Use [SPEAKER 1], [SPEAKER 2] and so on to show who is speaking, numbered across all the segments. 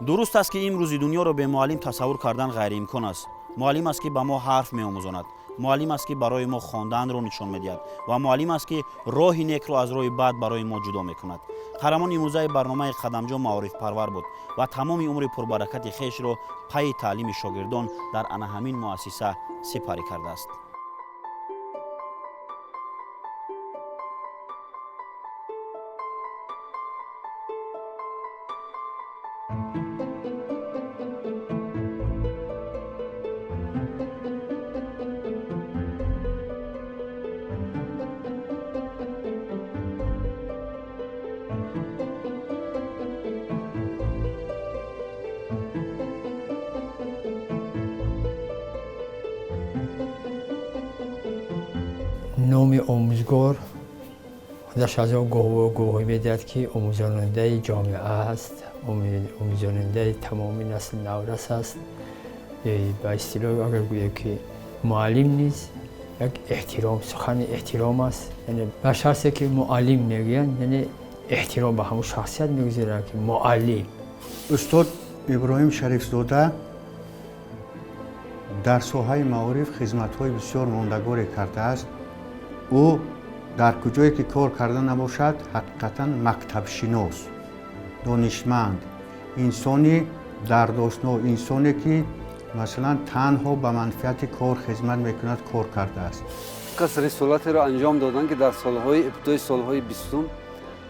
[SPEAKER 1] Дуруст аст, ки имрӯзи дунёро бе муаллим тасаввур кардан ғайриимкон аст. Муаллим аст, ки ба мо ҳарф меомӯзонад, муаллим аст, ки барои мо хонданро нишон медиҳад, ва муаллим аст, ки роҳи некро аз роҳи бад барои мо ҷудо мекунад. Қаҳрамони имрӯзаи барномаи «Қадамҷо» маорифпарвар буд ва тамоми умри пурбаракати хешро пайи таълими шогирдон дар ана ҳамин муассиса сипарӣ кардааст.
[SPEAKER 2] Номи омӯзгор худаш аз он гувоҳӣ медиҳад, ки омӯзонандаи ҷомеа аст, омӯзонандаи тамоми насли наврас аст. Ба истилоҳ агар гӯем, ки муаллим низ як эҳтиром, сухани эҳтиром аст. Яъне ба шахсе ки муаллим мегӯянд, яъне эҳтиром ба ҳамон шахсият мегузоранд, ки муаллим.
[SPEAKER 3] Устод Иброҳим Шарифзода дар соҳаи маориф хизматҳои бисёр мондагоре кардааст. Ӯ дар куҷое ки кор карда набошад, ҳақиқатан мактабшинос, донишманд, инсони дардошно, инсоне ки, масалан, танҳо ба манфиати кор хизмат мекунад, кор кардааст.
[SPEAKER 4] Кас рисолатеро анҷом доданд, ки дар солҳои ибтидои солҳои 20-ум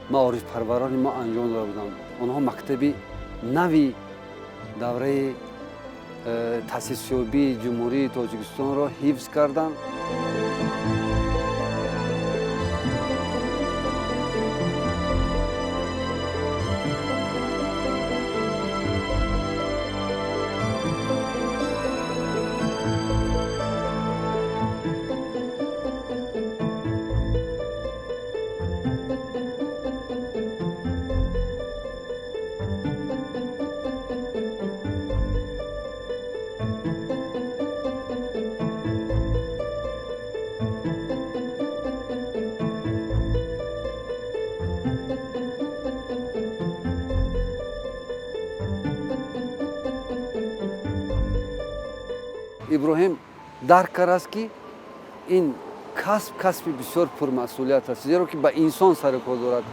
[SPEAKER 4] маорифпарварони мо анҷом дода буданд. Онҳо мактаби нави давраи таъсисёбии Ҷумҳурии Тоҷикистонро ҳифз карданд. Иброҳим дарк кардааст, ки ин касб касби бисёр пурмасъулият аст, зеро ки ба инсон сару кор дорад,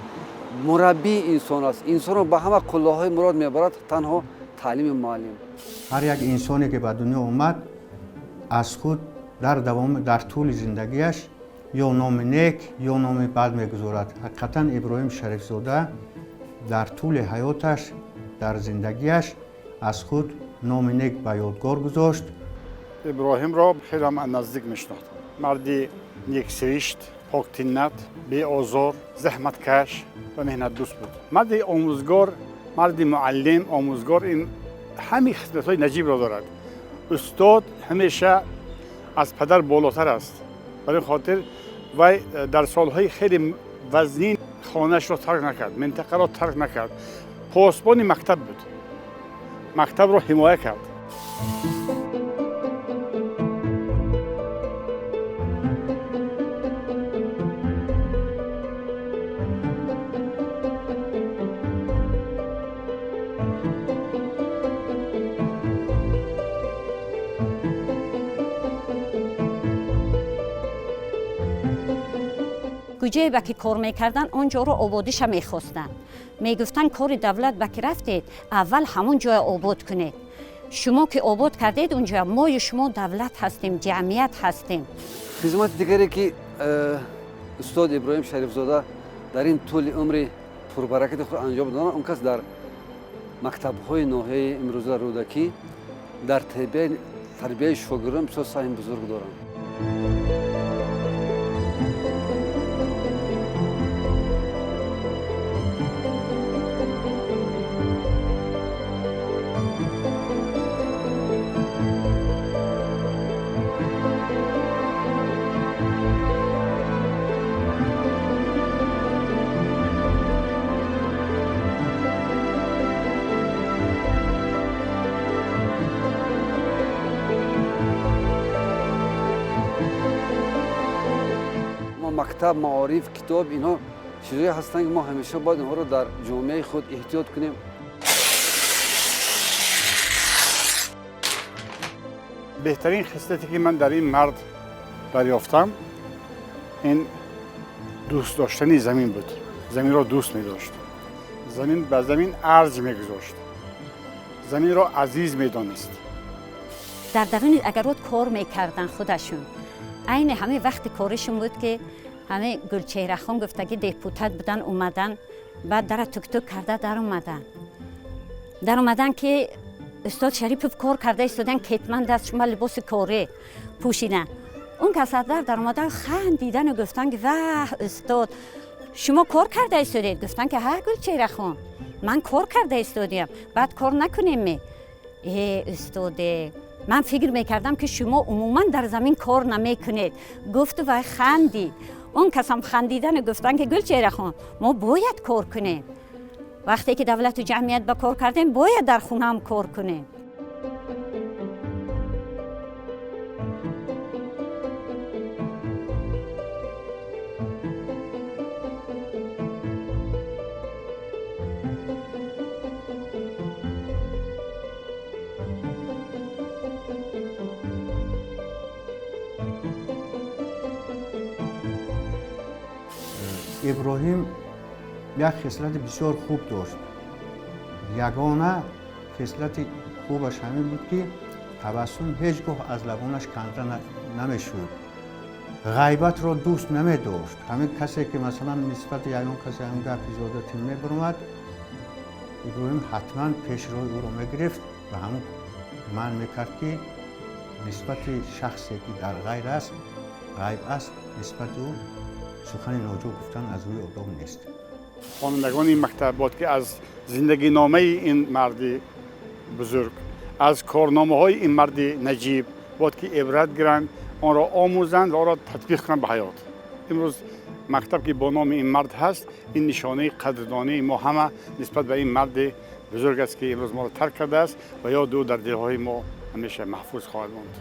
[SPEAKER 4] мураббии инсон аст, инсонро ба ҳама қуллаҳои мурод мебарад танҳо таълими муаллим.
[SPEAKER 3] Ҳар як инсоне ки ба дунё омад, аз худ дар давоми, дар тӯли зиндагиаш ё номи нек, ё номи бад мегузорад. Ҳақиқатан, Иброҳим Шарифзода дар тӯли ҳаёташ, дар зиндагиаш аз худ номи нек ба ёдгор гузошт.
[SPEAKER 5] Иброҳимро хеле ҳам наздик мешинохтам. Марди нексиришт, поктиннат, беозор, заҳматкаш ва меҳнатдӯст буд. Марди омӯзгор, марди муаллим, омӯзгор ин ҳамин хислатҳои наҷибро дорад. Устод ҳамеша аз падар болотар аст. Барои ин хотир вай дар солҳои хеле вазнин хонаашро тарк накард, минтақаро тарк накард, посбони мактаб буд, мактабро ҳимоя кард.
[SPEAKER 6] Куҷое ба ки кор мекарданд, он ҷоро ободиша мехостанд. Мегуфтанд, кори давлат ба ки рафтед, аввал ҳамон ҷоя обод кунед. Шумо ки обод кардед он ҷоя, мою шумо давлат ҳастем, ҷамъият ҳастем.
[SPEAKER 4] Хизмати дигаре, ки устод Иброҳим Шарифзода дар ин тӯли умри пурбаракати худ анҷом доданд, он кас дар мактабҳои ноҳияи имрӯза Рӯдакӣ дар тарбияи шогирдон бисёр саҳми бузург доранд. Мактаб, маориф, китоб — инҳо чизҳое ҳастанд, ки мо ҳамеша бояд инҳоро дар ҷомеаи худ эҳтиёт кунем.
[SPEAKER 5] Беҳтарин хислате ки ман дар ин мард дарёфтам, ин дӯст доштани замин буд. Заминро дӯст медошт, замин ба замин арҷ мегузошт, заминро азиз медонист.
[SPEAKER 6] Дар даруни агарот кор мекардан худашон. Айни ҳамин вақти коришон буд, ки ҳамин Гулчеҳрахон гуфтаги депутат будан, омадан, баъд дара туктук карда даромадан. Даромадан ки устод Шарипов кор карда истодан, кетман даст шума, либоси корӣ пӯшидан. Он кас аз дар даромадан, хандидану гуфтан, ки ваҳ, устод, шумо кор карда истодед? Гуфтан, ки ҳа, Гулчеҳрахон, ман кор карда истодиям, баъд кор накунем ме? Э, устоде, ман фикр мекардам, ки шумо умуман дар замин кор намекунед, гуфту вай хандид. Он касам хандидану гуфтан, ки Гулчеҳрахон, мо бояд кор кунем. Вақте ки давлату ҷамъият ба кор кардем, бояд дар хонаам кор кунем.
[SPEAKER 3] Иброҳим як хислати бисёр хуб дошт. Ягона хислати хубаш ҳамин буд, ки табассум ҳеҷ гоҳ аз лабонаш канда намешуд. Ғайбатро дӯст намедошт. Ҳамин касе ки, масалан, нисбати ягон касе ҳамин гапи зиёдатӣ мебуромад, Иброҳим ҳатман пешроҳи ӯро мегирифт ва ҳамун манъ мекард, ки нисбати шахсе ки дар ғайр аст, ғайб аст, нисбати ӯ сухани ноҷо гуфтан аз рӯи одоб нест.
[SPEAKER 5] Хонандагони ин мактаб бояд ки аз зиндагиномаи ин марди бузург, аз корномаҳои ин марди наҷиб бояд ки ибрат гиранд, онро омӯзанд ва онро татбиқ кунанд ба ҳаёт. Имрӯз мактаб ки бо номи ин мард ҳаст, ин нишонаи қадрдонии мо ҳама нисбат ба ин марди бузург аст, ки имрӯз моро тарк кардааст ва ёди ӯ дар дилҳои мо ҳамеша маҳфуз хоҳад монд.